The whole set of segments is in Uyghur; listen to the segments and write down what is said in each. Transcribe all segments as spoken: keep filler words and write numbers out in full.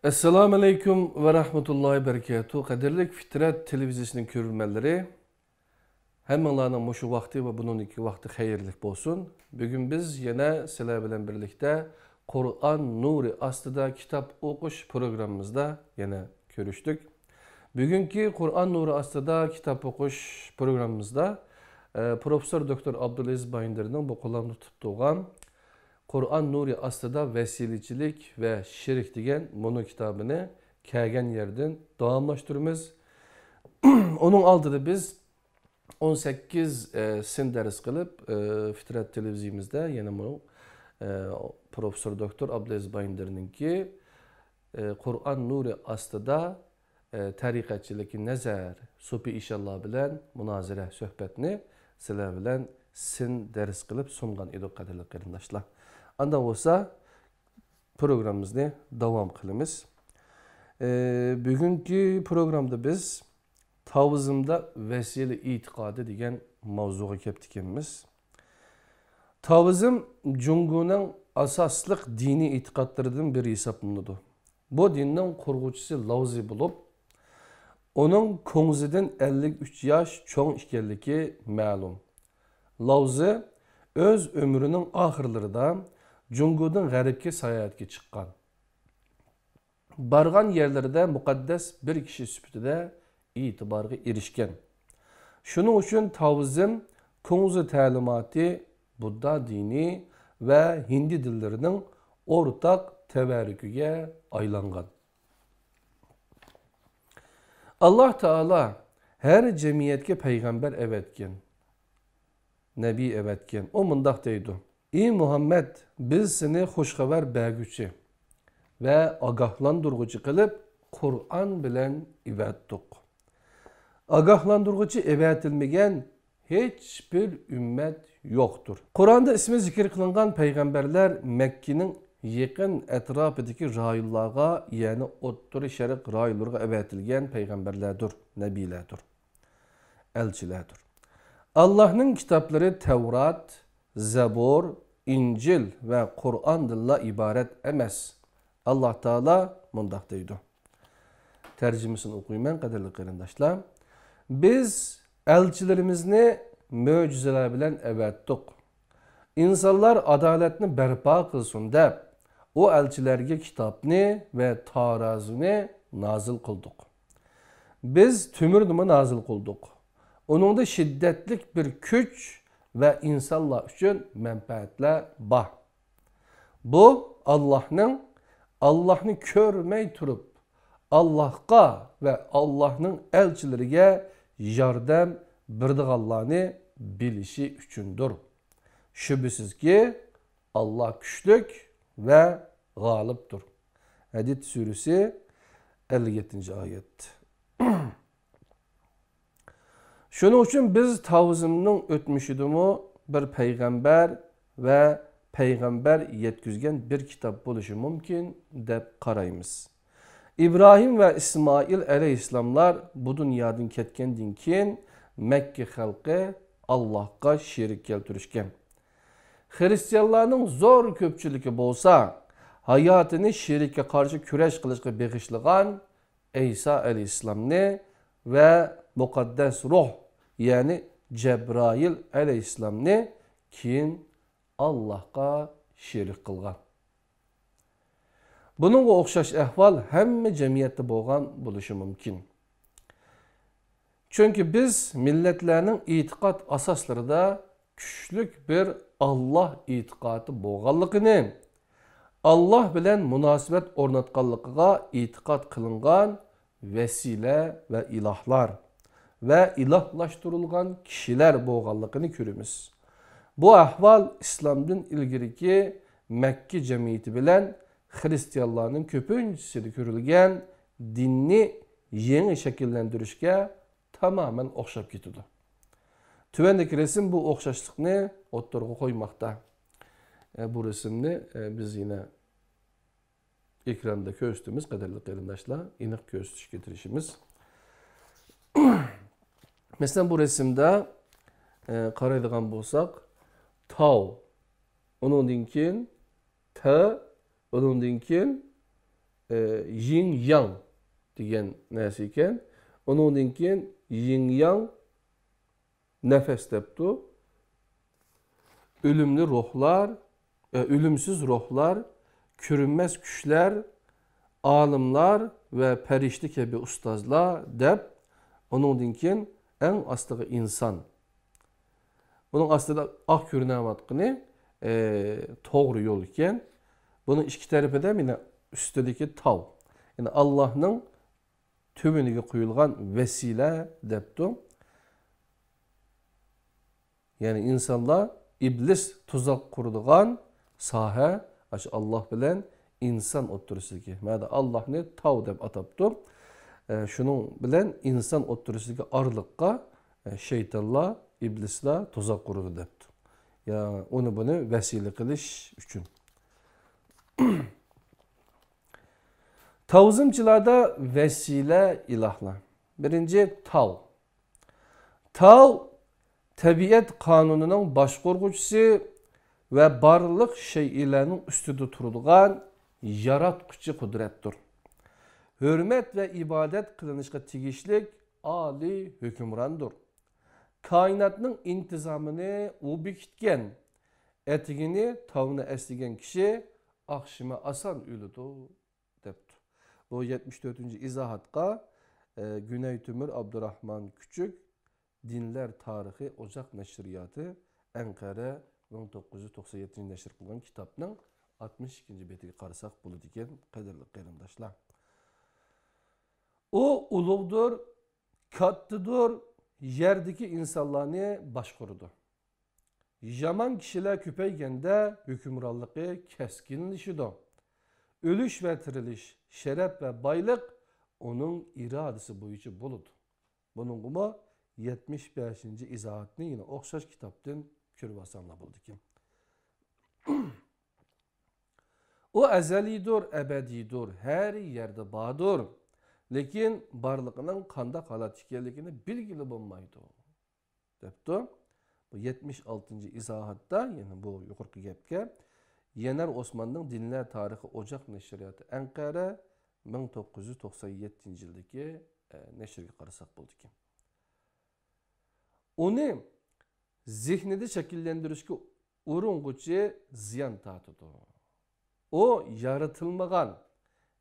ئەسسالامۇ ئەلەيكۇم ۋە رەھمەتۇللاھى ۋە بەرىكاتۇھ. قەدىرلىك فىترەت تېلېۋىزىيىسىنىڭ كۆرۈرمەنلىرى، ھەممىڭلارنىڭ مۇشۇ ۋاقتى ۋە بۇنىڭدىكى ۋاقتى خەيرلىك بولسۇن. بۈگۈن بىز يەنە سىلەر بىلەن بىرلىكتە قۇرئان نۇرى ئاستىدا كىتاب ئوقۇش پروگراممىمىزدا يەنە كۆرۈشتۇق. بۈگۈنكى قۇرئان نۇرى ئاستىدا كىتاب ئوقۇش پروگراممىمىزدا، ئە، پروفېسسور دوكتور ئابدۇلئەزىز بايىندىرنىڭ بۇ قوللاردا تۇتۇپ تۇرغان قۇرئان نۇرى ئاستىدا ۋەسىلىچىلىك ۋە شېرىك دېگەن مۇنۇ كىتابىنى كەلگەن يەردىن داۋاملاشتۇرىمىز. ئۇنىڭ ئالدىدا بىز ئون سەككىز، ئە، سىن دەرس قىلىپ، ئە، فىترەت تېلېۋىزىيىمىزدە يەنە مۇ-، ئە، پروفېسسور دوكتور ئابدۇلئەزىز بايىندىرنىڭكى، ئە، قۇرئان نۇرى ئاستىدا، ئە، تەرىقەتچىلىكى نەزەر، سوپى ئىشانلار بىلەن مۇنازىرە، سۆھبەتنى سىلەر بىلەن سىن دەرس قىلىپ سۇنغان ئىدۇق، قەدىرلىك قېرىنداشلار. ئانداق بولسا، پروگراممىمىزنى داۋام قىلىمىز. ئە، بۈگۈنكى پروگرامدا بىز تاۋزىمدا ۋەسىلە ئېتىقادى دېگەن ماۋزۇغا كەپتىكەنمىز. تاۋزىم جۇڭگونىڭ ئاساسلىق دىنىي ئېتىقادلىرىدىن بىرى ھېسابلىنىدۇ. بۇ دىننىڭ قۇرغۇچىسى لاۋزى بولۇپ، ئۇنىڭ كۇڭزىدىن ئەللىك ئۈچ ياش چوڭ ئىكەنلىكى مەلۇم. لاۋزى ئۆز ئۆمرىنىڭ ئاخىرلىرىدا جۇڭگودىن غەربكە ساياھەتكە چىققان. بارغان يەرلىرىدە مۇقەددەس بىر كىشى سۈپىتىدە ئېتىبارغا ئېرىشكەن. شۇنىڭ ئۈچۈن تاۋزىم كۇڭزى تەلىماتى، بۇددا دىنى ۋە ھىندى دىنلىرىنىڭ ئورتاق تەۋەررۈكىگە ئايلانغان. ئاللاھ تائالا ھەر جەمئىيەتكە پەيغەمبەر ئەۋەتكەن، نەبىي ئەۋەتكەن. ئۇ مۇنداق دەيدۇ: ئى مۇھەممەد، بىز سېنى خۇش خەۋەر بەرگۈچى ۋە ئاگاھلاندۇرغۇچى قىلىپ قۇرئان بىلەن ئەۋەتتۇق. ئاگاھلاندۇرغۇچى ئەۋەتىلمىگەن ھېچبىر ئۈممەت يوقتۇر. قۇرئاندا ئىسمى زىكىر قىلىنغان پەيغەمبەرلەر مەككىنىڭ يېقىن ئەتراپىدىكى رايونلارغا، يەنى ئوتتۇرا شەرق رايونلىرىغا ئەۋەتىلگەن پەيغەمبەرلەردۇر، نەبىيلەردۇر، ئەلچىلەردۇر. ئاللاھنىڭ كىتابلىرى تەۋرات، زەبۇر، ئىنجىل ۋە قۇرئاندىنلا ئىبارەت ئەمەس. ئاللاھ تائالا مۇنداق دەيدۇ. تەرجىمىسىنى ئوقۇيمەن، قەدىرلىك قېرىنداشلار. بىز ئەلچىلىرىمىزنى مۆجىزىلەر بىلەن ئەۋەتتۇق. ئىنسانلار ئادالەتنى بەرپا قىلسۇن دەپ، ئۇ ئەلچىلەرگە كىتابنى ۋە تارازىنى نازىل قىلدۇق. بىز تۆمۈرنىمۇ نازىل قىلدۇق. ئۇنىڭدا شىددەتلىك بىر كۈچ ۋە ئىنسانلار ئۈچۈن مەنپەئەتلەر بار. بۇ ئاللاھنىڭ، ئاللاھنى كۆرمەي تۇرۇپ، ئاللاھقا ۋە ئاللاھنىڭ ئەلچىلىرىگە ياردەم بېرىدىغانلارنى بىلىشى ئۈچۈندۇر. شۈبھىسىزكى، ئاللاھ كۈچلۈك ۋە غالىبتۇر. ھەدىد سۈرىسى، ئەللىك يەتتىنچى ئايەت. شۇنىڭ ئۈچۈن بىز تاۋزىمنىڭ ئۆتمۈشىدىمۇ بىر پەيغەمبەر ۋە پەيغەمبەر يەتكۈزگەن بىر كىتاب بولۇشى مۇمكىن دەپ قارايمىز. ئىبراھىم ۋە ئىسمائىل ئەلەيھىسسالاملار بۇ دۇنيادىن كەتكەندىن كېيىن، مەككە خەلقى ئاللاھقا شېرىك كەلتۈرۈشكەن. خىرىستىيانلارنىڭ زور كۆپچىلىكى بولسا، ھاياتىنى شېرىككە قارشى كۈرەش قىلىشقا بېغىشلىغان ئەيسا ئەلەيھىسسالامنى ۋە مۇقەددەس روھ، يەنى جەبرائىل ئەلەيھىسسالامنى كېيىن ئاللاھقا شېرىك قىلغان. بۇنىڭغا ئوخشاش ئەھۋال ھەممە جەمئىيەتتە بولغان بولۇشى مۇمكىن. چۈنكى بىز مىللەتلەرنىڭ ئېتىقاد ئاساسلىرىدا كۈچلۈك بىر ئاللاھ ئېتىقادى بولغانلىقىنى، ئاللاھ بىلەن مۇناسىۋەت ئورناتقانلىقىغا ئېتىقاد قىلىنغان ۋەسىلە ۋە ئىلاھلار ۋە ئىلاھلاشتۇرۇلغان كىشىلەر بولغانلىقىنى كۆرىمىز. بۇ ئەھۋال ئىسلامدىن ئىلگىرىكى مەككە جەمئىيىتى بىلەن خىرىستىيانلارنىڭ كۆپىنچىسىدە كۆرۈلگەن دىننى يېڭى شەكىللەندۈرۈشكە تامامەن ئوخشاپ كېتىدۇ. تۆۋەندىكى رەسىم بۇ ئوخشاشلىقنى ئوتتۇرىغا قويماقتا. ئە، بۇ رەسىمنى، ئە، بىز يەنە ئېكراندا كۆرسىتىمىز، قەدىرلىك قېرىنداشلار، ئېنىق كۆرسىتىشكە تىرىشىمىز. مەسىلەن، بۇ رەسىمدە، ئە، قارايدىغان بولساق، تاۋ، ئۇنىڭدىن كېيىن ت، ئۇنىڭدىن كېيىن ئە، يىڭ ياڭ دېگەن نەرسە ئىكەن. ئۇنىڭدىن كېيىن يىڭ ياڭ نەپەس دەپتۇ. ئۆلۈملۈك روھلار، ئە، ئۆلۈمسىز روھلار، كۆرۈنمەس كۈچلەر، ئالىملار ۋە پەرىشتە كەبى ئۇستازلار دەپ، ئۇنىڭدىن كېيىن ئەڭ ئاستىغا ئىنسان. بۇنىڭ ئاستىدا ئاق كۆرۈنۈۋاتقىنى، ئە، توغرا يول ئىكەن. بۇنىڭ ئىككى تەرىپىدە مانا ئۈستىدىكى تاۋ. يەنى ئاللاھنىڭ تۆۋىنىگە قويۇلغان ۋەسىلە دەپتۇ. يەنى ئىنسانلار ئىبلىس تۇزاق قۇرىدىغان ساھە، ئاشۇ ئاللاھ بىلەن ئىنسان ئوتتۇرىسىدىكى. مەنە ئاللاھنى تاۋ دەپ ئاتاپتۇ. ئە، شۇنىڭ بىلەن ئىنسان ئوتتۇرىسىدىكى ئارىلىققا، ئە، شەيتانلار، ئىبلىسلار تۇزاق قۇرىدۇ دەپتۇ. يا ئۇنى بۇنى ۋەسىلە قىلىش ئۈچۈن. تاۋزىمچىلاردا ۋەسىلە ئىلاھلار. بىرىنچى، تاۋ. تاۋ تەبىئەت قانۇنىنىڭ باشقۇرغۇچىسى ۋە بارلىق شەيئىلەرنىڭ ئۈستىدە تۇرىدىغان ياراتقۇچى قۇدرەتتۇر. ھۆرمەت ۋە ئىبادەت قىلىنىشقا تېگىشلىك ئالىي ھۆكۈمراندۇر. كائىناتنىڭ ئىنتىزامىنى ئۇ بېكىتكەن. ئەتىگىنى تاۋنى ئەسلىگەن كىشى ئاخشىمى ئاسان ئۆلىدۇ، دەپتۇ. بۇ يەتمىش تۆتىنچى ئىزاھاتقا، ئە، گۈنەي تۆمۈر ئابدۇراخمان كۈچۈك، دىنلەر تارىخى ئوچاق نەشرىياتى، ئەنقەرە، مىڭ توققۇز يۈز توقسان يەتتىنچى نەشر قىلغان كىتابنىڭ ئاتمىش ئىككىنچى بېتىگە قارىساق بولىدىكەن، قەدىرلىك قېرىنداشلار. ئۇ ئۇلۇغدۇر، كاتتىدۇر، يەردىكى ئىنسانلارنى باشقۇرىدۇ. يامان كىشىلەر كۆپەيگەندە ھۆكۈمرانلىقى كەسكىنلىشىدۇ. ئۆلۈش ۋە تىرىلىش، شەرەپ ۋە بايلىق ئۇنىڭ ئىرادىسى بويىچە بولىدۇ. بۇنىڭغىمۇ يەتمىش بەشىنچى ئىزاھاتنى يەنە ئوخشاش كىتابتىن كۆرۈۋالساڭلار بولىدىكەن. ئۇ ئەزەلىيدۇر، ئەبەدىيدۇر، ھەر يەردە باردۇر. لېكىن بارلىقىنىڭ قانداق ھالەتتە ئىكەنلىكىنى بىلگىلى بولمايدۇ، دەپتۇ. بۇ يەتمىش ئالتىنچى ئىزاھاتتا، يەنى بۇ يۇقىرىقى گەپكە، يەنەر ئوسماننىڭ دىنلەر تارىخى ئوچاق نەشرىياتى، ئەنقەرە، مىڭ توققۇز يۈز توقسان يەتتىنچى يىلدىكى، ئە، نەشرگە قارىساق بولىدىكەن. ئۇنى زېھنىدە شەكىللەندۈرۈشكە ئۇرۇنغۇچى زىيان تارتىدۇ. ئۇ يارىتىلمىغان،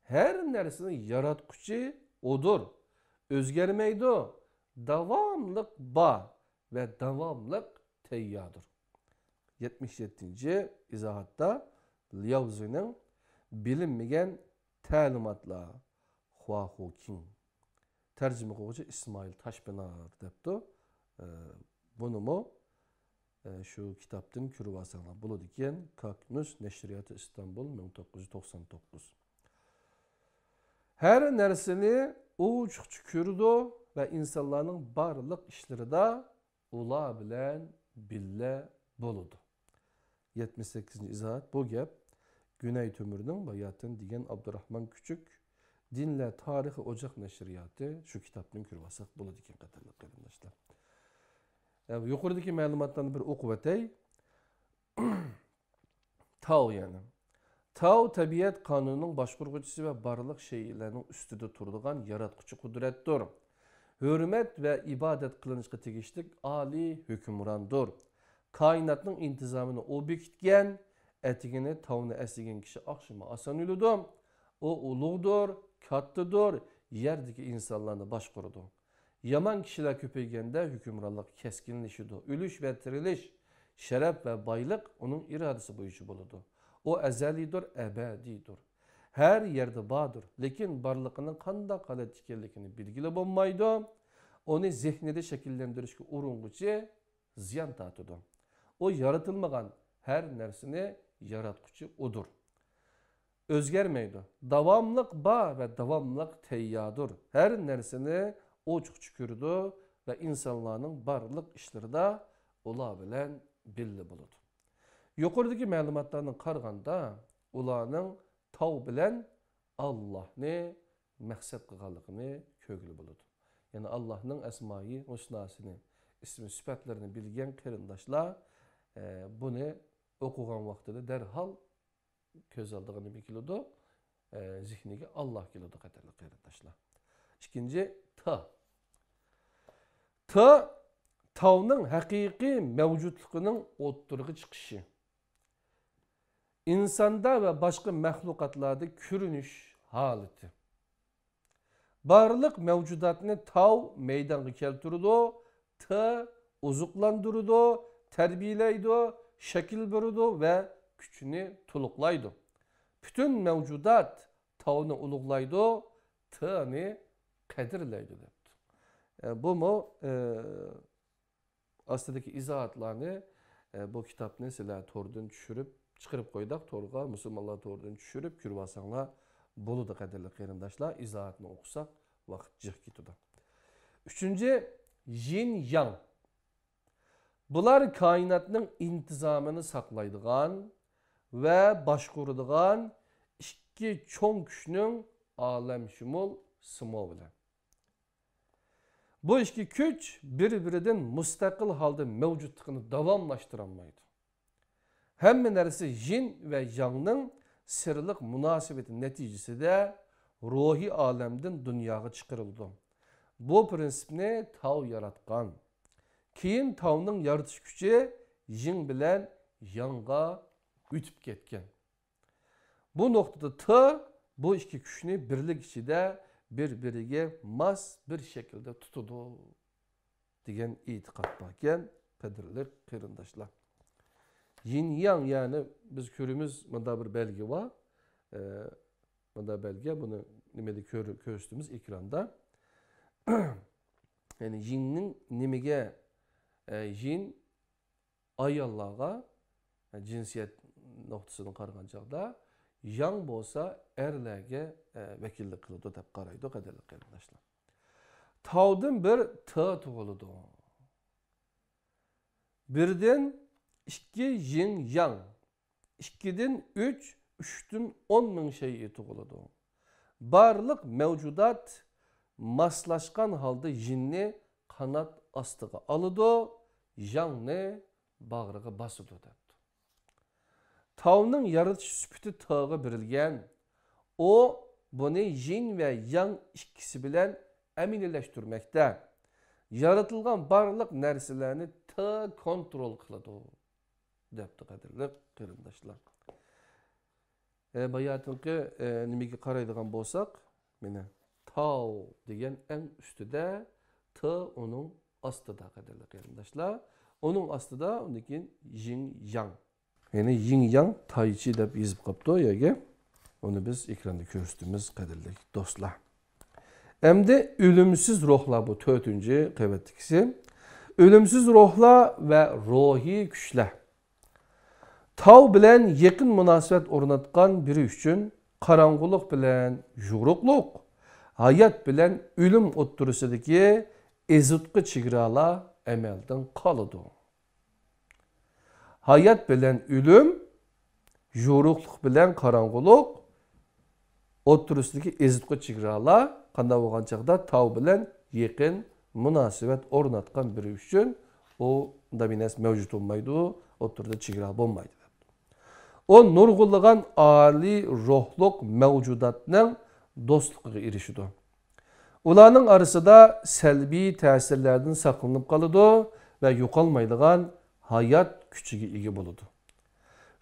ھەر نەرسىنى ياراتقۇچى ئۇدۇر. ئۆزگەرمەيدۇ، داۋاملىق بار ۋە داۋاملىق تەيياردۇر. يەتمىش يەتتىنچى ئىزاھاتتا لياۋزىنىڭ بىلىنمىگەن تەلىماتلار، خۇاخۇكىڭ. تەرجىمە قىلغۇچى ئىسمائىل تاشپىنار دەپتۇ. ئە، بۇنىمۇ، ئە، شۇ كىتابتىن كۆرۈۋالساڭلار بولىدىكەن. كاكنۇس نەشرىياتى ئىستانبۇل، مىڭ توققۇز يۈز توقسان توققۇز. ھەر نەرسىنى ئوچۇقچە كۆرىدۇ ۋە ئىنسانلارنىڭ بارلىق ئىشلىرىدا ئۇلار بىلەن بىللە بولىدۇ. يەتمىش سەككىزىنچى ئىزاھات، بۇ گەپ گۈنەي تۆمۈرنىڭ باياتىن دېگەن ئابدۇراخمان كۈچۈك دىنلەر تارىخى ئوچاق نەشرىياتى، شۇ كىتابتىن كۆرۈۋالساق بولىدىكەن، قەدىرلىك قېرىنداشلار. ئە، يۇقىرىدىكى مەلۇماتلارنى بىر ئوقۇۋەتەي. تاۋ يەنى. تاۋ تەبىئەت قانۇنىنىڭ باشقۇرغۇچىسى ۋە بارلىق شەيئىلەرنىڭ ئۈستىدە تۇرىدىغان ياراتقۇچى قۇدرەتتۇر. ھۆرمەت ۋە ئىبادەت قىلىنىشقا تېگىشلىك ئالىي ھۆكۈمراندۇر. كائىناتنىڭ ئىنتىزامىنى ئۇ بېكىتكەن، ئەتىگىنى تاۋنى ئەسلىگەن كىشى ئاخشىمى ئاسان ئۆلىدۇ. ئۇ ئۇلۇغدۇر، كاتتىدۇر، يەردىكى ئىنسانلارنى باشقۇرىدۇ. يامان كىشىلەر كۆپەيگەندە ھۆكۈمرانلىق كەسكىنلىشىدۇ. ئۆلۈش ۋە تىرىلىش، شەرەپ ۋە بايلىق ئۇنىڭ ئىرادىسى بويىچە بولىدۇ. ئۇ ئەزەلىيدۇر، ئەبەدىيدۇر. ھەر يەردە باردۇر. لېكىن بارلىقىنىڭ قانداق ھالەتتە ئىكەنلىكىنى بىلگىلى بولمايدۇ. ئۇنى زېھنىدە شەكىللەندۈرۈشكە ئۇرۇنغۇچى زىيان تارتىدۇ. ئۇ يارىتىلمىغان، ھەر نەرسىنى ياراتقۇچى ئۇدۇر. ئۆزگەرمەيدۇ. داۋاملىق بار ۋە داۋاملىق تەيياردۇر. ھەر نەرسىنى ئوچۇقچە كۆرىدۇ ۋە ئىنسانلارنىڭ بارلىق ئىشلىرىدا ئۇلار بىلەن بىللە بولىدۇ. يۇقىرىدىكى مەلۇماتلاردىن قارىغاندا، ئۇلارنىڭ تاۋ بىلەن ئاللاھنى مەقسەت قىلغانلىقىنى كۆرگىلى بولىدۇ. يەنى ئاللاھنىڭ ئەسمائى ھۇسناسىنى، ئىسمى سۈپەتلىرىنى بىلگەن قېرىنداشلار، ئە، بۇنى ئوقۇغان ۋاقتىدا دەرھال كۆز ئالدىغا نېمە كېلىدۇ؟ ئە، زېھنىگە ئاللا كېلىدۇ، قەدىرلىك قېرىنداشلار. ئىككىنچى، ت. ت، تاۋنىڭ ھەقىقىي مەۋجۇتلۇقىنىڭ ئوتتۇرىغا چىقىشى. ئىنساندا ۋە باشقا مەخلۇقاتلاردا كۆرۈنۈش ھالىتى. بارلىق مەۋجۇداتنى تاۋ مەيدانغا كەلتۈرىدۇ، ت ئوزۇقلاندۇرىدۇ، تەربىيەلەيدۇ، شەكىل بېرىدۇ ۋە كۈچىنى تولۇقلايدۇ. پۈتۈن مەۋجۇدات تاۋنى ئۇلۇغلايدۇ، تنى قەدىرلەيدۇ دەپتۇ. ئە، بۇمۇ، ئە، ئاستىدىكى ئىزاھاتلارنى، ئە، بۇ كىتابنى سىلەر توردىن چۈشۈرۈپ، چىقىرىپ قويدۇق تورغا، مۇسۇلمانلار توردىن چۈشۈرۈپ كۆرۈۋالساڭلار بولىدۇ، قەدىرلىك قېرىنداشلار. ئىزاھاتنى ئوقۇساق ۋاقىت جىق كېتىدۇ. ئۈچىنچى، يىن ياڭ. بۇلار كائىناتنىڭ ئىنتىزامىنى ساقلايدىغان ۋە باشقۇرىدىغان ئىككى چوڭ كۈچنىڭ ئالەمشۇمۇل سىمۋولى. بۇ ئىككى كۈچ بىر-بىرىدىن مۇستەقىل ھالدا مەۋجۇتلۇقىنى داۋاملاشتۇرالمايدۇ. ھەممە نەرسە يىن ۋە ياڭنىڭ سىرلىق مۇناسىۋىتى نەتىجىسىدە روھىي ئالەمدىن دۇنياغا چىقىرىلىدۇ. بۇ پىرىنسىپنى تاۋ ياراتقان. كېيىن تاۋنىڭ يارىتىش كۈچى يىڭ بىلەن ياڭغا ئۆتۈپ كەتكەن. بۇ نۇقتىدا ت بۇ ئىككى كۈچنى بىرلىك ئىچىدە بىر-بىرىگە ماس بىر شەكىلدە تۇتىدۇ دېگەن ئېتىقاد باركەن، قەدىرلىك قېرىنداشلار. يىن ياڭ، يەنى بىز كۆرىمىز، مۇندا بىر بەلگە بار. ئە، مۇندا بەلگە، بۇنى نېمىدە كۆر-، كۆرسىتىمىز ئېكراندا. يەنى يىننىڭ نېمىگە، ئە، يىن ئاياللارغا، جىنسىيەت نۇقتىسىدىن قارىغان چاغدا، ياڭ بولسا ئەرلەرگە، ئە، ۋەكىللىك قىلىدۇ دەپ قارايدۇ، قەدىرلىك قېرىنداشلار. تاۋدىن بىر ت تۇغۇلىدۇ. بىردىن ئىككى يىڭ ياڭ، ئىككىدىن ئۈچ، ئۈچتىن ئون مىڭ شەيئى تۇغۇلىدۇ. بارلىق مەۋجۇدات ماسلاشقان ھالدا يىننى قانات ئاستىغا ئالىدۇ، ياڭنى باغرىغا باسىدۇ دەپتۇ. تاۋنىڭ يارىتىش سۈپىتى تغا بېرىلگەن. ئۇ بۇنى يىن ۋە ياڭ ئىككىسى بىلەن ئەمەلىيلەشتۈرمەكتە. يارىتىلغان بارلىق نەرسىلەرنى ت كونترول قىلىدۇ، دەپتۇ، قەدىرلىك قېرىنداشلار. ئە، باياتىنقى، ئە، نېمىگە قارايدىغان بولساق، مانا، تاۋ دېگەن ئەڭ ئۈستىدە، ت ئۇنىڭ ئاستىدا، قەدىرلىك قېرىنداشلار. ئۇنىڭ ئاستىدا، ئۇندىن كېيىن يىڭ ياڭ. يەنى يىڭ ياڭ تايچى دەپ يېزىپ قاپتۇ يەرگە. ئۇنى بىز ئېكراندا كۆرسىتىمىز، قەدىرلىك دوستلار. ئەمدى ئۆلۈمسىز روھلار، بۇ تۆتىنچى قەۋەتتىكىسى. ئۆلۈمسىز روھلار ۋە روھىي كۈچلەر. تاۋ بىلەن يېقىن مۇناسىۋەت ئورناتقان بىرى ئۈچۈن قاراڭغۇلۇق بىلەن يورۇقلۇق، ھايات بىلەن ئۆلۈم ئوتتۇرىسىدىكى ئېزىتقۇ چېگرالار ئەمەلدىن قالىدۇ. ھايات بىلەن ئۆلۈم، يورۇقلۇق بىلەن قاراڭغۇلۇق ئوتتۇرىسىدىكى ئېزىتقۇ چېگرالار قانداق بولغان چاغدا تاۋ بىلەن يېقىن مۇناسىۋەت ئورناتقان بىرى ئۈچۈن ئۇ دامىنەس مەۋجۇت بولمايدۇ، ئوتتۇرىدا چېگرا بولمايدۇ. ئۇ نۇرغۇنلىغان ئالىي روھلۇق مەۋجۇداتنىڭ دوستلۇقىغا ئېرىشىدۇ. ئۇلارنىڭ ئارىسىدا سەلبىي تەسىرلەردىن ساقلىنىپ قالىدۇ ۋە يوقالمايدىغان ھايات كۈچىگە ئىگە بولىدۇ.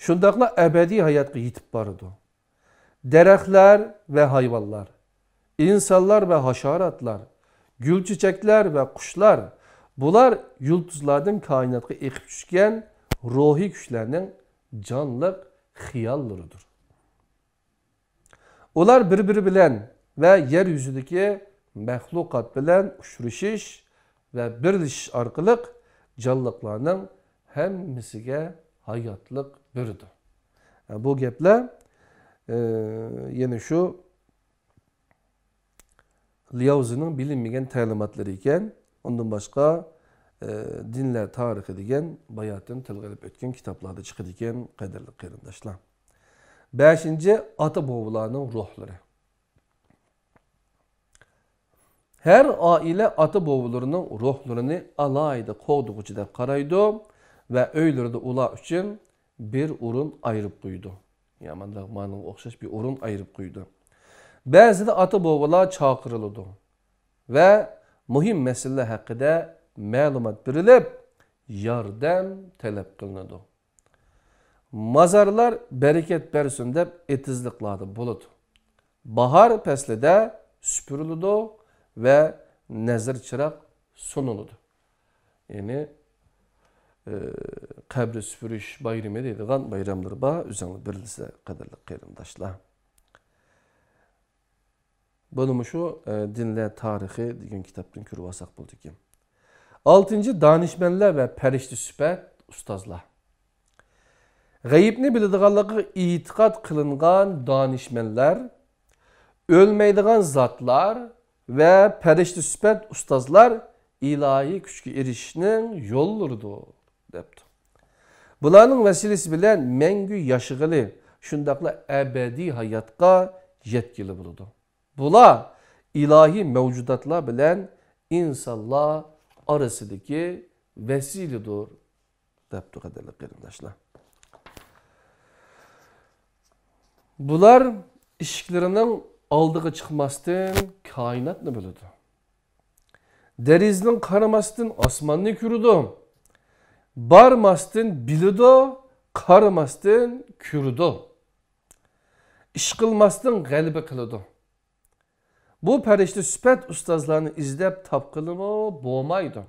شۇنداقلا ئەبەدىي ھاياتقا يېتىپ بارىدۇ. دەرەخلەر ۋە ھايۋانلار، ئىنسانلار ۋە ھاشاراتلار، گۈل-چېچەكلەر ۋە قۇشلار، بۇلار يۇلتۇزلاردىن كائىناتقا ئېقىپ چۈشكەن روھىي كۈچلەرنىڭ جانلىق خىياللىرىدۇر. ئۇلار بىر-بىرى بىلەن ۋە يەر يۈزىدىكى مەخلۇقات بىلەن ئۇچرىشىش ۋە بىرلىشىش ئارقىلىق جانلىقلارنىڭ ھەممىسىگە ھاياتلىق بېرىدۇ. بۇ گەپلەر، ئى، يەنە شۇ لياۋزىنىڭ بىلىنمىگەن تەلىماتلىرى ئىكەن. ئۇندىن باشقا، ئى، دىنلەر تارىخى دېگەن باياتىن تىلغا ئېلىپ ئۆتكەن كىتابلاردا چىقىدىكەن، قەدىرلىك قېرىنداشلار. بەشىنچى، ئاتا-بوۋىلارنىڭ روھلىرى. ھەر ئائىلە ئاتا-بوۋىلىرىنىڭ روھلىرىنى ئالاھىدە قوغدىغۇچى دەپ قارايدۇ ۋە ئۆيلىرىدە ئۇلار ئۈچۈن بىر ئورۇن ئايرىپ قويىدۇ. يا مانداق مانىڭغا ئوخشاش بىر ئورۇن ئايرىپ قويىدۇ. بەزىدە ئاتا-بوۋىلار چاقىرىلىدۇ ۋە مۇھىم مەسىلىلەر ھەققىدە مەلۇمات بېرىلىپ، ياردەم تەلەپ قىلىنىدۇ. مازارلار بەرىكەت بەرسۇن دەپ ئېتىزلىقلاردا بولىدۇ. باھار پەسلىدە سۈپۈرۈلىدۇ ۋە نەزىر چىراغ سۇنۇلىدۇ. يەنى، ئى، قەبرە سۈپۈرۈش بايرىمى دەيدىغان بايراملىرى بار، ئۆزۈڭلار بىلىسىلەر، قەدىرلىك قېرىنداشلار. بۇنىمۇ شۇ، ئى، دىنلەر تارىخى دېگەن كىتابتىن كۆرۈۋالساق بولىدىكەن. ئالتىنچى، دانىشمەنلەر ۋە پەرىشتە سۈپەت ئۇستازلار. غەيىبنى بىلىدىغانلىقىغا ئېتىقاد قىلىنغان دانىشمەنلەر، ئۆلمەيدىغان زاتلار ۋە پەرىشتە سۈپەت ئۇستازلار ئىلاھىي كۈچكە ئېرىشىشنىڭ يوللىرىدۇر، دەپتۇ. بۇلارنىڭ ۋەسىلىسى بىلەن مەڭگۈ ياشىغىلى، شۇنداقلا ئەبەدىي ھاياتقا يەتكىلى بولىدۇ. بۇلار ئىلاھىي مەۋجۇداتلار بىلەن ئىنسانلار ئارىسىدىكى ۋەسىلىدۇر، دەپتۇ، قەدىرلىك قېرىنداشلار. بۇلار ئىشىكلىرىنىڭ ئالدىغا چىقماستىن كائىناتنى بىلىدۇ. دېرىزىدىن قارىماستىن ئاسماننى كۆرىدۇ. بارماستىن بىلىدۇ، قارىماستىن كۆرىدۇ. ئىش قىلماستىن غەلىبە قىلىدۇ. بۇ پەرىشتە سۈپەت ئۇستازلارنى ئىزدەپ تاپقىلىمۇ بولمايدۇ.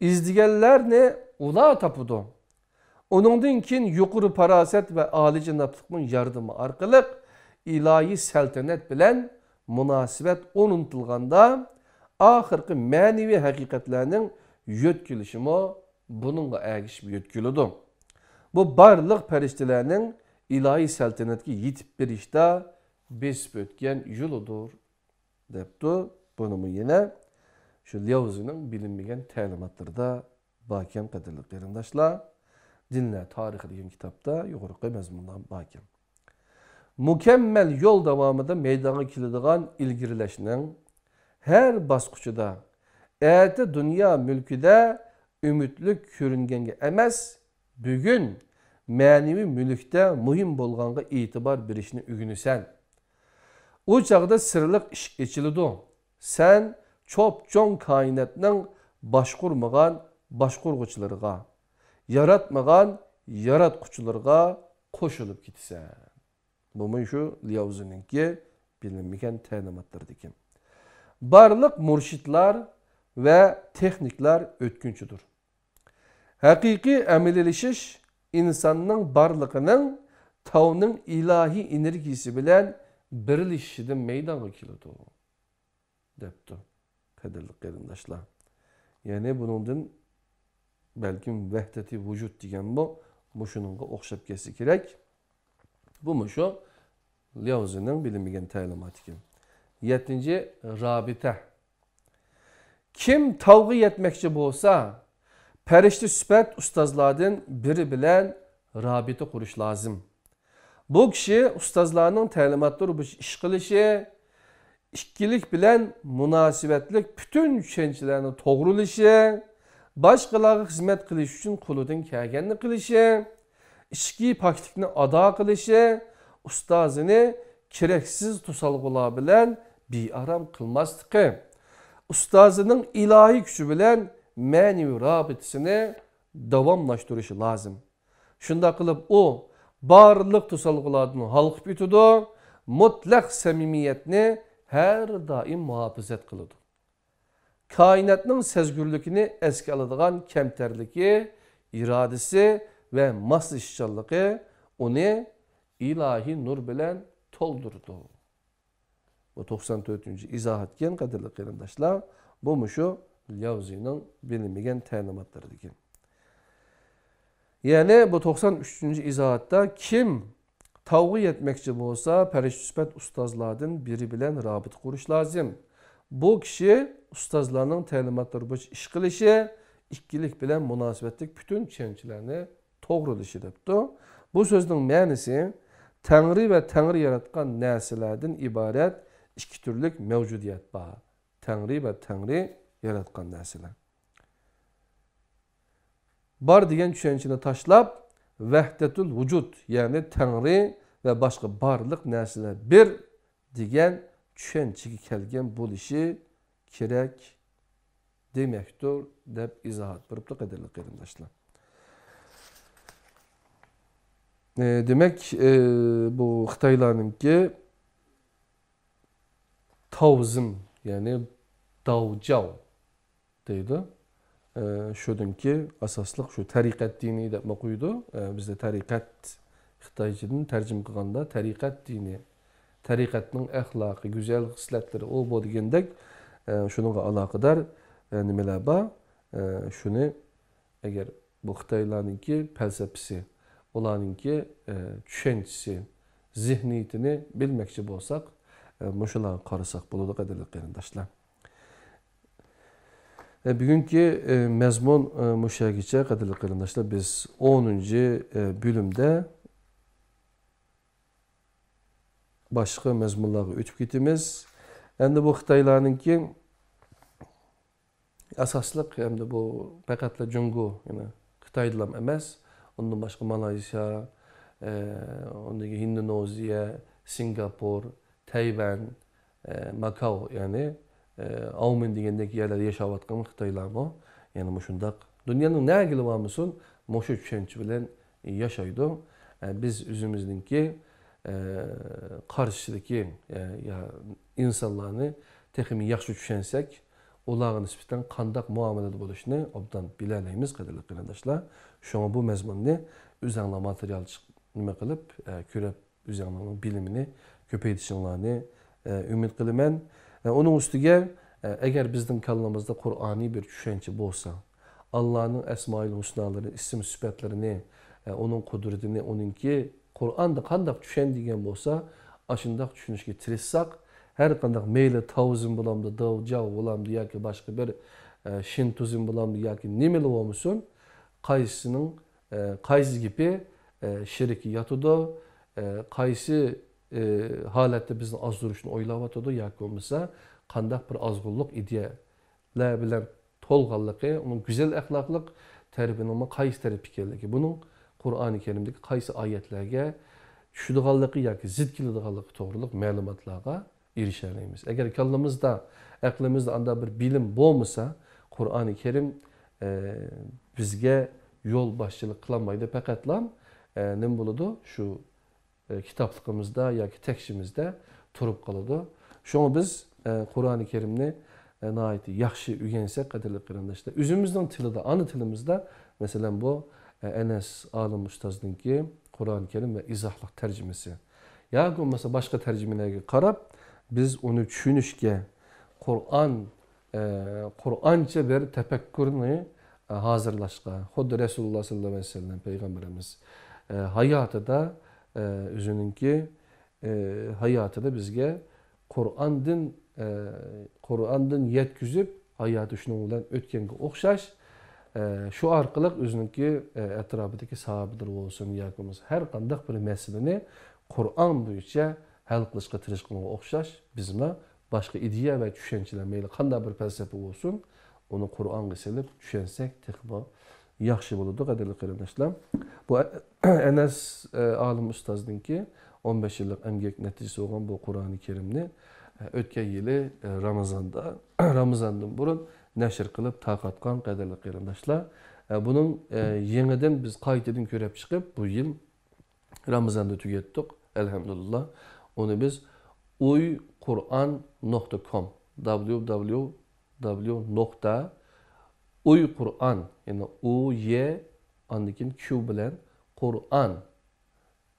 ئىزدىگەنلەرنى ئۇلار تاپىدۇ. ئۇنىڭدىن كېيىن يۇقىرى پاراسەت ۋە ئالىيجانابلىقنىڭ ياردىمى ئارقىلىق ئىلاھىي سەلتەنەت بىلەن مۇناسىۋەت ئورنىتىلغاندا، ئاخىرقى مەنىۋى ھەقىقەتلەرنىڭ يۆتكىلىشىمۇ بۇنىڭغا ئەگىشىپ يۆتكىلىدۇ. بۇ بارلىق پەرىشتىلەرنىڭ ئىلاھىي سەلتەنەتكە يېتىپ بېرىشتا بېسىپ ئۆتكەن يولىدۇر، دەپتۇ. بۇنىمۇ يەنە شۇ لياۋزىنىڭ بىلىنمىگەن تەلىماتلىرىدا باركەن، قەدىرلىك قېرىنداشلار. دىنلەر تارىخى دېگەن كىتابتا يۇقىرىقى مەزمۇنلار باركەن. مۇكەممەل يول داۋامىدا مەيدانغا كېلىدىغان ئىلگىرىلەشنىڭ ھەر باسقۇچىدا ئەتە دۇنيا مۈلكىدە ئۈمىدلىك كۆرۈنگەنگە ئەمەس، بۈگۈن مەنىۋى مۈلۈكتە مۇھىم بولغانغا ئېتىبار بېرىشنى ئۆگىنىسەن. ئۇ چاغدا سىرلىق ئىشىك ئېچىلىدۇ. سەن چوپچوڭ كائىناتنىڭ باشقۇرمىغان باشقۇرغۇچىلىرىغا، ياراتمىغان ياراتقۇچىلىرىغا قوشۇلۇپ كېتىسەن. بۇمۇ شۇ لياۋزىنىڭكى بىلىنمىگەن تەلىماتلىرىدىكى. بارلىق مۇرشىدلار ۋە تېخنىكلار ئۆتكۈنچىدۇر. ھەقىقىي ئەمەلىيلىشىش ئىنساننىڭ بارلىقىنىڭ تاۋنىڭ ئىلاھىي ئېنېرگىيىسى بىلەن بىرلىشىشىدىن مەيدانغا كېلىدۇ، دەپتۇ، قەدىرلىك قېرىنداشلار. يەنى بۇنىڭدىن بەلكىم ۋەھدەتى ۋۇجۇد دېگەنمۇ مۇشۇنىڭغا ئوخشاپ كەتسە كېرەك. بۇ مۇشۇ لياۋزىنىڭ بىلىنمىگەن تەلىماتىكەن. يەتتىنچى، رابىتە. كىم تاۋغا يەتمەكچى بولسا، پەرىشتە سۈپەت ئۇستازلاردىن بىرى بىلەن رابىتە قۇرۇش لازىم. بۇ كىشى ئۇستازلارنىڭ تەلىماتلىرى بويىچە ئىش قىلىشى، ئىككىلىك بىلەن مۇناسىۋەتلىك پۈتۈن چۈشەنچىلەرنى توغرىلىشى، باشقىلارغا خىزمەت قىلىش ئۈچۈن قولىدىن كەلگەننى قىلىشى، ئىچكى پاكلىقنى ئادا قىلىشى، ئۇستازىنى كېرەكسىز توسالغۇلار بىلەن بىئارام قىلماسلىقى، ئۇستازىنىڭ ئىلاھىي كۈچى بىلەن مەنىۋى رابىتىسىنى داۋاملاشتۇرۇشى لازىم. شۇنداق قىلىپ ئۇ بارلىق توسالغۇلاردىن ھالقىپ ئۆتىدۇ، مۇتلەق سەمىمىيەتنى ھەر دائىم مۇھاپىزەت قىلىدۇ. كائىناتنىڭ سەزگۈرلۈكىنى ئەسكە ئالىدىغان كەمتەرلىكى، ئىرادىسى ۋە ماسلىشىشچانلىقى ئۇنى ئىلاھىي نۇر بىلەن تولدۇرىدۇ. بۇ توقسان تۆتىنچى ئىزاھاتكەن، قەدىرلىك قېرىنداشلار. بۇ مۇشۇ لياۋزىنىڭ بىلىنمىگەن تەلىماتلىرىدىكەن. يەنى بۇ توقسان ئۈچىنچى ئىزاھاتتا كىم تاۋغا يەتمەكچى بولسا، پەرىشتە سۈپەت ئۇستازلاردىن بىرى بىلەن رابىتە قۇرۇش لازىم. بۇ كىشى ئۇستازلارنىڭ تەلىماتلىرى بويىچە ئىش قىلىشى، ئىككىلىك بىلەن مۇناسىۋەتلىك پۈتۈن چۈشەنچىلەرنى توغرىلىشى دەپتۇ. بۇ سۆزنىڭ مەنىسى، تەڭرى ۋە تەڭرى ياراتقان نەرسىلەردىن ئىبارەت ئىككى تۈرلۈك مەۋجۇدىيەت بار. تەڭرى ۋە تەڭرى ياراتقان نەرسىلەر. بار دېگەن چۈشەنچىنى تاشلاپ، ۋەھدەتۇل ۋۇجۇد، يەنى تەڭرى ۋە باشقا بارلىق نەرسىلەر بىر دېگەن چۈشەنچىگە كەلگەن بولۇشى كېرەك دېمەكتۇر، دەپ ئىزاھات بېرىپتۇ، قەدىرلىك قېرىنداشلار. ئە، دېمەك، ئە، بۇ خىتايلارنىڭكى تاۋزىم، يەنى داۋجاۋ دەيدۇ. ئە، شۇنىڭكى ئاساسلىق شۇ تەرىقەت دىنى دەپمۇ قويىدۇ. ئە، بىزدە تەرىقەت خىتايچىدىن تەرجىمە قىلغاندا تەرىقەت دىنى، تەرىقەتنىڭ ئەخلاقى، گۈزەل خىسلەتلىرى، ئۇ بۇ دېگەندەك، ئە، شۇنىڭغا ئالاقىدار، ئە، نېمىلەر بار؟ ئە، شۇنى ئەگەر بۇ خىتايلارنىڭكى پەلسەپىسى، ئۇلارنىڭكى، ئە، چۈشەنچىسى، زېھنىيىتىنى بىلمەكچى بولساق، ئە، مۇشۇلارغا قارىساق بولىدۇ، قەدىرلىك قېرىنداشلار. ئە، بۈگۈنكى، ئە، مەزمۇن، ئە، مۇشۇ يەرگىچە، قەدىرلىك قېرىنداشلار. بىز ئونىنچى، ئە، بۆلۈمدە باشقا مەزمۇنلارغا ئۆتۈپ كېتىمىز. ئەمدى بۇ خىتايلارنىڭكى ئاساسلىق، ھەمدە بۇ پەقەتلا جۇڭگو، يەنى خىتايدىلا ئەمەس، ئۇندىن باشقا مالايزىيا، ئە، ئۇندىن كېيىن ھىندونېزىيە، سىنگاپور، تەيۋەن، ئە، ماكاو، يەنى، ئە، ئاۋمېن دېگەندەك يەرلەردە ياشاۋاتقان خىتايلارمۇ، يەنى مۇشۇنداق دۇنيانىڭ نەگىلا بارمىسۇن، مۇشۇ چۈشەنچە بىلەن ياشايدۇ. ئە، بىز ئۆزىمىزنىڭكى، ئە، قارشىسىدىكى، ئە، يا ئىنسانلارنى تېخىمۇ ياخشى چۈشەنسەك، ئۇلارغا نىسبەتەن قانداق مۇئامىلىدە بولۇشنى ئوبدان بىلەلەيمىز، قەدىرلىك قېرىنداشلار. شۇڭا بۇ مەزمۇننى ئۆزەڭلار ماتېرىيال چىق-، نېمە قىلىپ، ئە، كۆرۈپ، ئۆزەڭلارنىڭ بىلىمىنى كۆپەيتىشىڭلارنى، ئە، ئۈمىد قىلىمەن. ئە، ئۇنىڭ ئۈستىگە، ئە، ئەگەر بىزنىڭ كاللىمىزدا قۇرئانىي بىر چۈشەنچە بولسا، ئاللانىڭ ئەسمائىل ھۇسنالىرى، ئىسىم سۈپەتلىرىنى، ئە، ئۇنىڭ قۇدرىتىنى، ئۇنىڭكى قۇرئاندا قانداق چۈشەن دېگەن بولسا، ئاشۇنداق چۈشىنىشكە تىرىشساق، ھەر قانداق مەيلى تاۋزىم بولامدۇ، داۋجاۋ بولامدۇ ياكى باشقا بىر، ئە، شىنتۇزىم بولامدۇ ياكى نېمىلا بولمىسۇن، قايسىسىنىڭ، ئە، قايسى گېپى، ئە، شىرككە ياتىدۇ، ئە، قايسى، ئە، ھالەتتە بىزنى ئازدۇرۇشنى ئويلاۋاتىدۇ ياكى بولمىسا قانداق بىر ئازغۇنلۇق ئىدىيەلەر بىلەن تولغانلىقى، ئۇنىڭ گۈزەل ئەخلاقلىق تەرىپىنىڭمۇ قايسى تەرەپ ئىكەنلىكى، بۇنىڭ قۇرئانى كەرىمدىكى قايسى ئايەتلەرگە چۈشىدىغانلىقى ياكى زىت كېلىدىغانلىقى توغرىلىق مەلۇماتلارغا ئېرىشەلەيمىز. ئەگەر كاللىمىزدا، ئەقلىمىزدە ئانداق بىر بىلىم بولمىسا، قۇرئانى كەرىم، ئە، بىزگە يول باشچىلىق قىلالمايدۇ. پەقەتلا، ئە، نېمە بولىدۇ؟ شۇ ئە، كىتابلىقىمىزدا ياكى تەكشىمىزدە تۇرۇپ قالىدۇ. شۇڭا بىز، ئە، قۇرئانى كەرىمنى، ئە، ناھايىتى ياخشى ئۆگەنسەك، قەدىرلىك قېرىنداشلار، ئۆزىمىزنىڭ تىلىدا، ئانا تىلىمىزدا، مەسىلەن، بۇ، ئە، ئەنەس ئالىم ئۇستازنىڭكى قۇرئانى كەرىم ۋە ئىزاھلىق تەرجىمىسى ياكى بولمىسا باشقا تەرجىمىلەرگە قاراپ، بىز ئۇنى چۈشىنىشكە، قۇرئان ئە، قۇرئانچە بىر تەپەككۇرنى، ئە، ھازىرلاشقا، خۇددى رەسۇلۇللا ساللاللاھۇ ئەلەيھى ۋەسەللەم پەيغەمبىرىمىز، ئە، ھاياتىدا، ئە، ئۆزىنىڭكى، ئە، ھاياتىدا بىزگە قۇرئاندىن، ئە، قۇرئاندىن يەتكۈزۈپ، ھاياتى شۇنىڭ بىلەن ئۆتكەنگە ئوخشاش، ئە، شۇ ئارقىلىق ئۆزىنىڭكى، ئە، ئەتراپىدىكى ساھابىلىرى بولسۇن ياكى بولمىسا ھەر قانداق بىر مەسىلىنى قۇرئان بويىچە ھەل قىلىشقا تىرىشقىنىغا ئوخشاش، بىزمۇ باشقا ئىدىيە ۋە چۈشەنچىلەر، مەيلى قانداق بىر پەلسەپە بولسۇن، ئۇنى قۇرئانغا سېلىپ چۈشەنسەك تېخىمۇ ياخشى بولىدۇ، قەدىرلىك قېرىنداشلار. بۇ ئەنەس، ئە، ئالىم ئۇستازنىڭكى ئون بەش يىللىق ئەمگەك نەتىجىسى بولغان بۇ قۇرئانى كەرىمنى، ئە، ئۆتكەن يىلى، ئە، رامىزاندا، رامىزاندىن بۇرۇن نەشر قىلىپ تارقاتقان، قەدىرلىك قېرىنداشلار. ئە، بۇنىڭ، ئە، يېڭىدىن بىز قايتىدىن كۆرۈپ چىقىپ، بۇ يىل رامىزاندا تۈگەتتۇق، ئەلھەمدۇلىللا. ئۇنى بىز ئۇي قۇرئان نۇقتا كوم، دابليۇ دابليۇ دابليۇ نۇقتا ئۇي قۇرئان، يەنى ئۇ، يې، ئاندىن كېيىن كيۇ بىلەن قۇرئان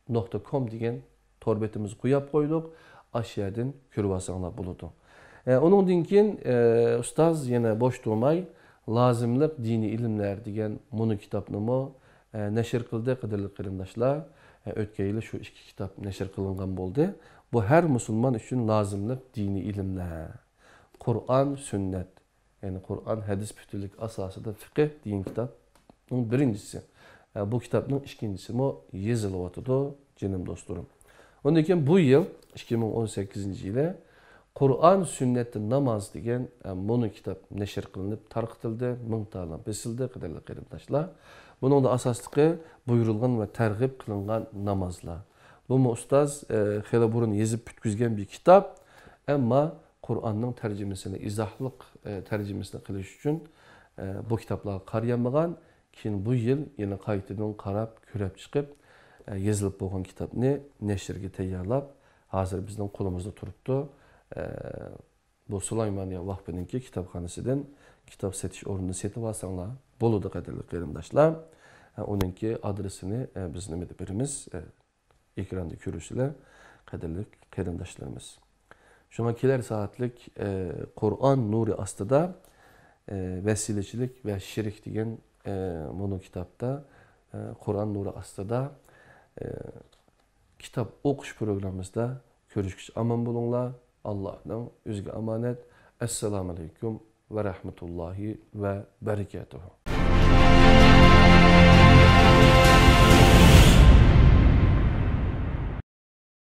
نۇقتا كوم دېگەن تور بېتىمىزگە قويۇپ قويدۇق. ئاشۇ يەردىن كۆرۈۋالساڭلار بولىدۇ. ئە، ئۇنىڭدىن كېيىن، ئە، ئۇستاز يەنە بوش تۇرماي، لازىملىق دىنىي ئىلىملەر دېگەن مۇنۇ كىتابنىمۇ، ئە، نەشر قىلدى، قەدىرلىك قېرىنداشلار. ئە، ئۆتكەن يىلى شۇ ئىككى كىتاب نەشر قىلىنغان بولدى. بۇ ھەر مۇسۇلمان ئۈچۈن لازىملىق دىنىي ئىلىملەر. قۇرئان، سۈننەت. يەنى قۇرئان، ھەدىس پۈتۈنلۈك ئاساسىدا فىقىھ دېگەن كىتابنىڭ بىرىنچىسى. ئە، بۇ كىتابنىڭ ئىككىنچىسىمۇ يېزىلىۋاتىدۇ، جېنىم دوستلىرىم. ئۇندىن كېيىن بۇ يىل، ئىككى مىڭ ئون سەككىزىنچى يىلى، قۇرئان سۈننەتتە ناماز دېگەن، ئە، مونو كىتاب نەشر قىلىنىپ تارقىتىلدى، مىڭ تالان بېسىلدى، قەدىرلىك قېرىنداشلار. بۇنىڭدا ئاساسلىقى بۇيرۇلغان ۋە تەرغىب قىلىنغان نامازلار. بۇمۇ ئۇستاز، ئە، خېلى بۇرۇن يېزىپ پۈتكۈزگەن بىر كىتاب. ئەمما قۇرئاننىڭ تەرجىمىسىنى، ئىزاھلىق، ئە، تەرجىمىسىنى قىلىش ئۈچۈن، ئە، بۇ كىتابلارغا قارىيالمىغان. كېيىن بۇ يىل يەنە قايتىدىن قاراپ، كۆرۈپ چىقىپ، ئە، يېزىلىپ بولغان كىتابنى نەشرگە تەييارلاپ، ھازىر بىزنىڭ قولىمىزدا تۇرۇپتۇ. ئە، بۇ سۇلايمانىيە ۋاقپىنىڭكى كىتابخانىسىدىن كىتاب سېتىش ئورنىدا سېتىۋالساڭلار بولىدۇ، قەدىرلىك قېرىنداشلار. ئە، ئۇنىڭكى ئادرېسىنى، ئە، بىز نېمىدە بېرىمىز؟ ئە، ئېكراندا كۆرۈسىلەر، قەدىرلىك قېرىنداشلىرىمىز. شۇڭا كېلەر سائەتلىك، ئە، قۇرئان نۇرى ئاستىدا، ئە، ۋەسىلىچىلىك ۋە شېرىك دېگەن، ئە، مۇنۇ كىتابتا، ئە، قۇرئان نۇرى ئاستىدا، ئە، كىتاب ئوقۇش پروگراممىسىدا كۆرۈشكىچە ئامان بولۇڭلار. ئاللاھنىڭ ئۆزىگە ئامانەت. ئەسسالامۇ ئەلەيكۇم ۋە رەھمەتۇللاھى ۋە بەرىكاتۇھۇ.